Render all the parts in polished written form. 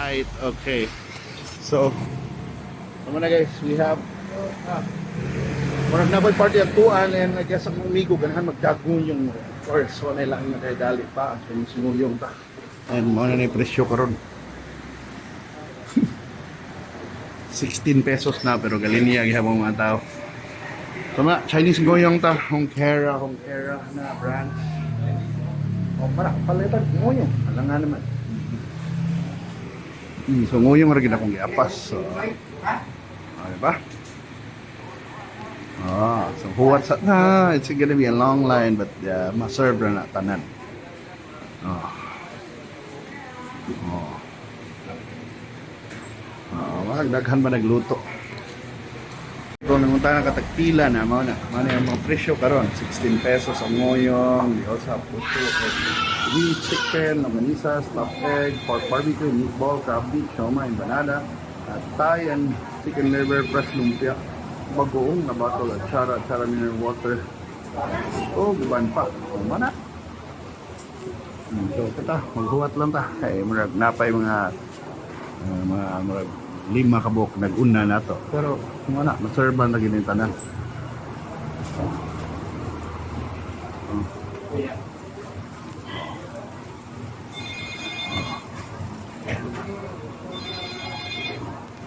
Right, okay. So, tama na guys, we have murag na party at tuan and I guess ang amigo ganahan magdaguyong. Of course, wala lang na kay dali pa so singuyong ta. And mo na ni presyo karon. 16 pesos na pero galinya gihapon mga tao. So ma, Chinese goyong ta, Hongkera, Hongkera na branch. O para palitan ngoyong, alam nga naman. So ngoyong ra gid akong giapas. So, ah, diba? Ah, so huwat sa na, it's gonna be a long line but ma-serve ra na tanan. Oh. Oh. Ah, wag daghan ba nagluto. Kung nangunta na katagpila na mao na, mao na yung mga presyo karon, 16 pesos ang ngoyong, we also have puso, meat, chicken, longganisa, stuffed egg, pork barbecue, meatball, crab meat, siomai, empanada, at Thai and chicken liver, fresh lumpia, bagoong na bottle, at chara, chara mineral water. Oh, guban pa. Oh, mana. So, kita, maghuwat lang ta. Kay murag napay mga mga murag lima ka buok nag-una na to. Pero kung wala, maserban na gini tanan. Oh.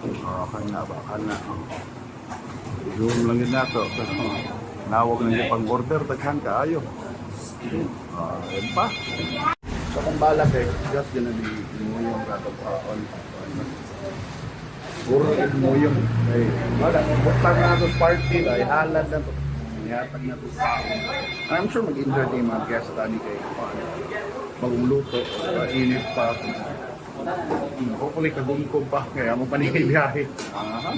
Oh, kana ba kana. Zoom lang yun nato. Pero nawag na yung pang-order daghan kaayo. Ah, yun pa. So kung balak eh, just gonna be nguyong rato pa on. Puro yung nguyong. Ay, wala. Butang na to sa party, ay halad na to. Nihatag na to sa tao. I'm sure mag-enjoy din yung mga guest ani kay bagong luto, init pa. Hopefully kagumkom pa kaya mo pa ni biyahe. Aha.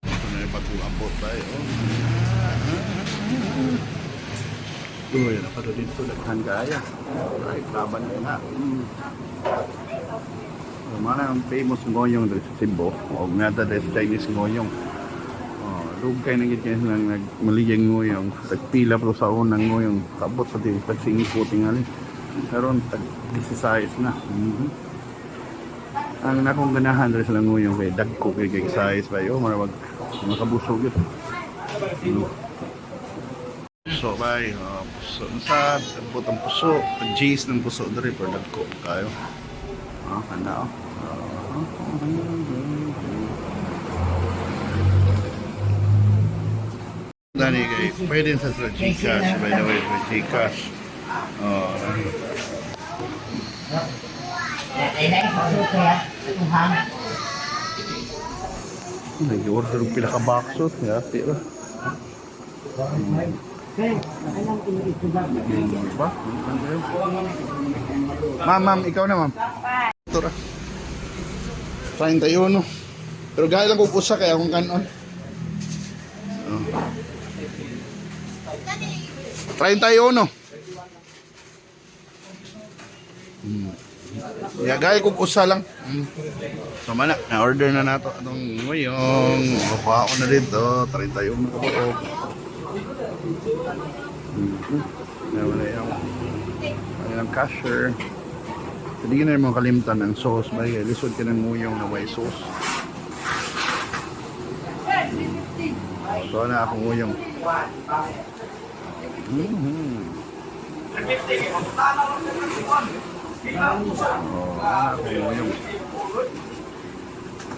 Ito na yung bagong abot tayo. Uy, napado dito, daghan kaya. Right, laban na na. So, mana ang famous ngoyong dito sa Cebu. O nga ta sa Chinese ngoyong. Oh, lugkay na gid kay silang nagmaligyan ngoyong. Tagpila pa sa unang ngoyong. Kabot sa di tag 5 tingali. Karon tag 16 na. Ang nakong ganahan diri sa ngoyong kay dagko kay kay size ba yo mura wag makabusog yun. Puso bay, oh, puso sa abot ang puso, tag G's ng puso diri pero dagko kayo. Ah, kana oh. Dani kay pwede sa GCash, by the way, sa GCash. Oh, nag-order og pila ka boxes, yati ra. Ba? Ma'am, ma'am, ikaw na, ma'am. Ito ra. 31. Pero gaya lang kung usa kaya akong kanon. Oh. 31. Ya, gaya kung usa lang. So mana, na-order na nato atong ngayong. Kuha ko na dito, 31 ka buok. Wala yung ang cashier. Hindi ka na mo kalimtan ang sauce ba? Lisod ka ng nguyong na way sauce. So na akong nguyong. Oh, na akong nguyong.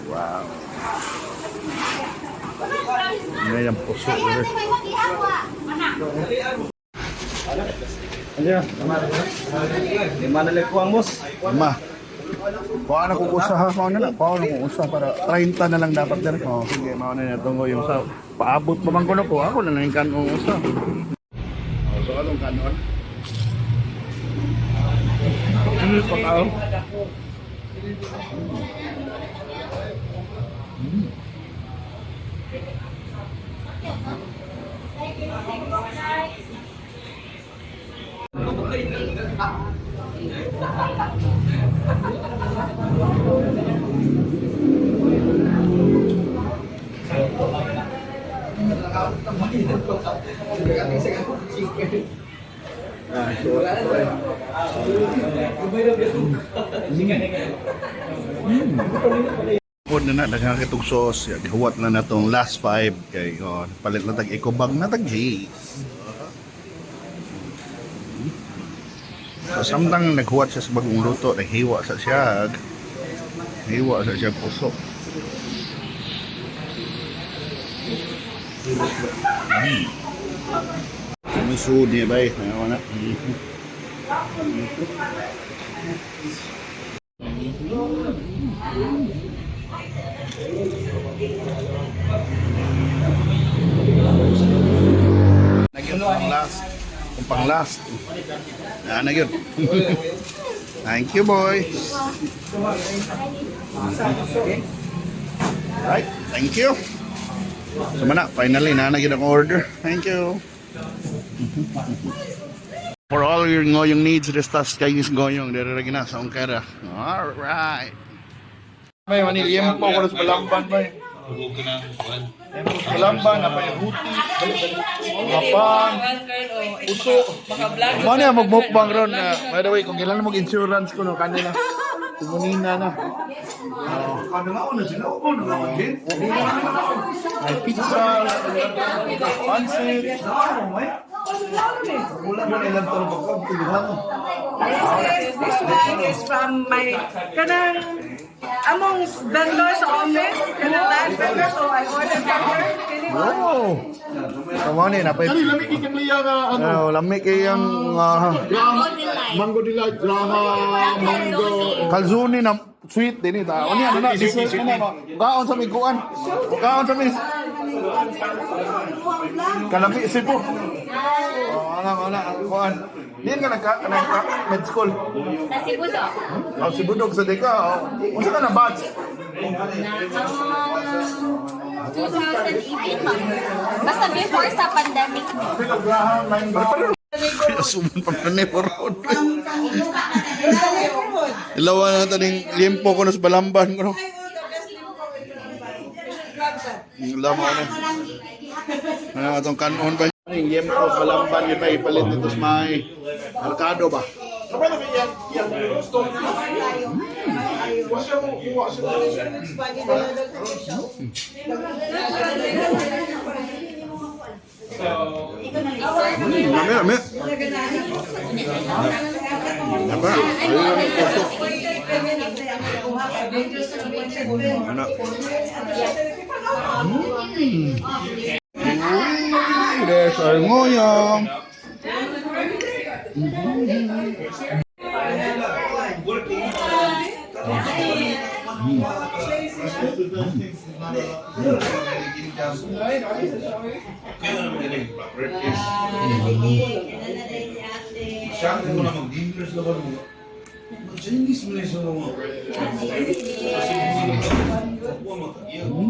Wow. Ngayon ang puso. Lima na lang kuwang boss. Ma. Kuha na kung usa ha, kuha na lang. Kuha na kung usa para 30 na lang dapat din. Oh, sige, mao na natunggo yung sa paabot pa man ko na ko. Ako na lang yung kanong usa. Oh, so anong kanon? Ano pa kao? Ah, so, ito eh. Food na na, daghan kitong sauce. Ya, gihuwat na na tong last five. Kay, oh, palit na tag eco bag na tag G's. So, samtang naghuwat siya sa bagong luto, naghiwa sa siya. Hiwa sa siya puso. May suod niya ba eh? Ayaw na. Nagyan pang last. Kung pang last. Na na yun. Thank you, boy. Right, thank you. So mana, finally na na ang order. Thank you. For all your ngoyong needs, restas kay ngoyong dere ra gina sa Ongkera. All right. May manil yempo ko sa Balamban bay. Yempo sa Balamban na may ruti, mapan, uso. Mao na magmukbang ron na. By the way, kung kailan mag insurance ko no kanila. Tumunina na. Ano nga una sila? Oo, na nga din. May pizza, pansit. Wala man ilang trabaho tuluhan. This one is from my kanang among vendor sa office, kanang land vendor, so I ordered from her. Pili mo. Wow. Tama ni napay. Kani lami kay kang liya nga ano. Ano, lami kay ang Graham, mango delight, graham, mango. Calzone na sweet din ita. Unya ano na dessert na na. Kaon sa miguan. Kaon sa mis. Kalami Cebu. Oh, ana ana kuan. Diyan ka nagka nagka med school. Sa Cebu do. Oh, Cebu dog sa dika. Oh. Unsa ka na batch? 2018 ma'am. Basta before sa pandemic. Suman pa pa ni Poron. Ilawa na taning limpo ko na sa Balamban ko. Lama na. Ano atong kanon ba? Yung limpo Balamban yun ba ipalit dito sa may Merkado ba? Sabay na kay yang yang gusto. Wa siya mo kuha siya. Lami, lami. Lami. Ayun ang puso. Ano? There's our ngoyong. Siya ko na mag-dinner sa mo. Chinese mo na sa mga. Kasi mo.